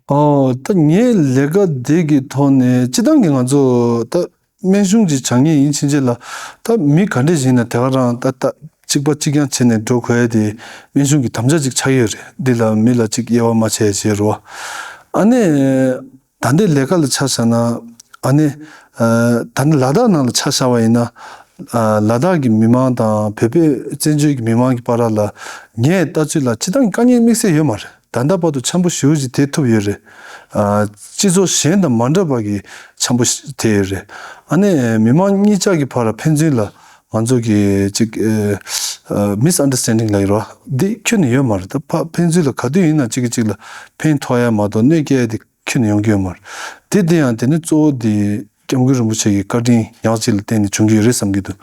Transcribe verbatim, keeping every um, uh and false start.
ཨོ། ད་ངའི་ལས་ཀ་འདི་གི་ཐོག་ནས་སྤྱི་བཏང་གི་ང་ཚོ་ད་སྨན་གཞུང་གི་བྱ་ངན་ཡིན་ཕྱིན་ཆད་ལ། ད་མི་ག་འདྲས་ཞིག་ཡིན་ན་དེ་ག་རང་ད་ད་གཅིག་པ་གཅིག་རྐྱང་བྱས་ནས་འགྲོ་དགོས་ཡ་དེ་སྨན་གཞུང་གི་དམ་བཅའ་ཅིག་ཆགས་ཡོད་རེད། འདི་ལ་མི་ལ་ཅིག་དབྱེ་བ་མ་ཕྱེ་ཡ་བྱས་རོ། ཨ་ནི་ད་ལྟའི་ལས་ཀ་ལ་ཆ་བཞག་ན། ཨ་ནི་ཨ་ད་ནི་ལ་དྭགས་ནང་ལ་ཆ་བཞག་པ་ཡིན་ན། ཨ་ལ་དྭགས་ཀྱི་མི་མང་དང་བོད་པའི་བཙན་བྱོལ་གྱི་མི་མང་གི་བར་ལ་ངའི་ལྟ་ཚུལ་ལ་སྤྱི་བཏང་གི་དཀའ་ངལ་དམིགས་བསལ་ཡོད་མ་རེད། ད་ལྟ་བར་དུ་འཆམ་པོ་ཞེ་པོ་ཅིག་དེ་ཐུབ་ཡོད་རེད། ཨ་སྤྱི་ཚོགས་གཞན་དང་མ་འདྲ་བ་གི་འཆམ་པོ་དེ་ཡོད་རེད། ཨ་ནི་མི་མང་གཉིས་ཆ་གི་བར་ཕན་ཚུན་ལ་ང་ཚོ་གི་ཅིག་ཨ་མིས་ཨན་ཌར་སི་ཊན་ཌིང་ལབ་ཡོད་རེད་བ། འདི་ཁྱོན་ནས་ཡོད་མ་རེད། ད་ཕ་ཕན་ཚུན་ལ་ག་དུས་ཡིན་ན་གཅིག་གིས་གཅིག་ལ་ཕན་ཐོགས་ཡ་མ་གཏོགས་གནོད་སྐྱེལ་ཡ་དེ་ཁྱོན་ནས་ཡོང་གི་ཡོད་མ་རེད། དེ་དེ་ཡང་དེ་ནི་གཙོ་བོ་དེ་སྐྱབས་མགོན་རིན་པོ་ཆེ་གི་བཀའ་དྲིན་ཡང་ཅིག་ལ་བརྟེན་ནས་བྱུང་གི་ཡོད་རེད་བསམ་གྱི་འདུག